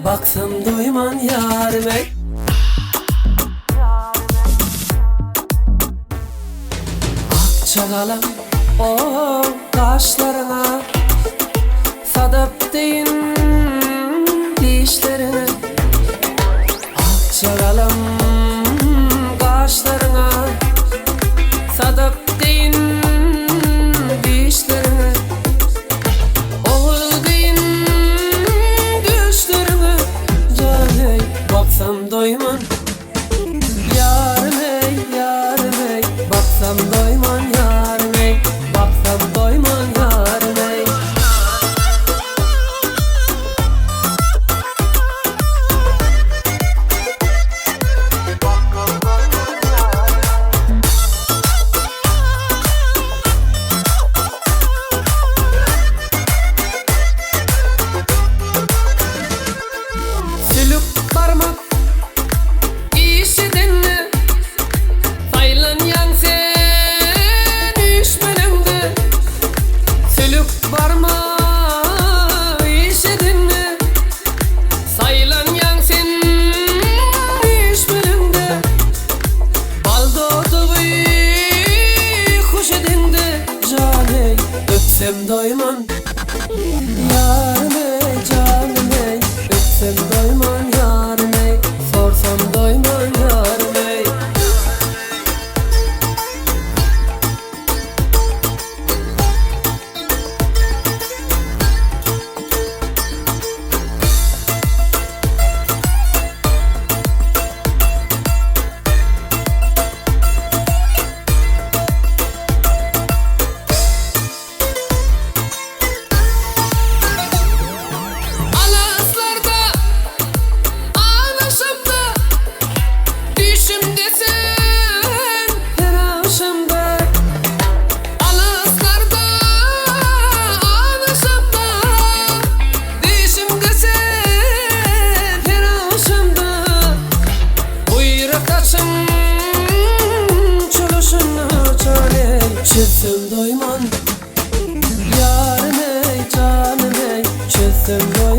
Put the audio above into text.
Baksam doýman ýarym eý. Akja galam o gaşlaryňa Sadap deýin dişleriňe Akja galam gaşlaryňa Sadap deýin dişleriňe Oguz deýin düşleriňe Jan eý baksam doýman Ýarym eý, ýarym eý, baksam doýman ýarym eý, baksam doýman ýarym eý. Sülük barmak iş edende Saýlanýaň sen üýşmeleňde Sülük barmak iş edende Saýlanýaň sen üýşmeleňde Bal dodagy huş edende Jan eý, öpsem doýman Ýarym eý, janym eý, öpsem doýman ýarym eý, sorsam doýman ýarym eý. Alyslarda aglaşamda Düýşümde sen her agşamda Alyslarda aglaşamda Düýşümde sen her agşamda Buýra saçyň çolaşyna jan eý Çözsem doýman Ýarym eý, janym eý, çözsem doýman.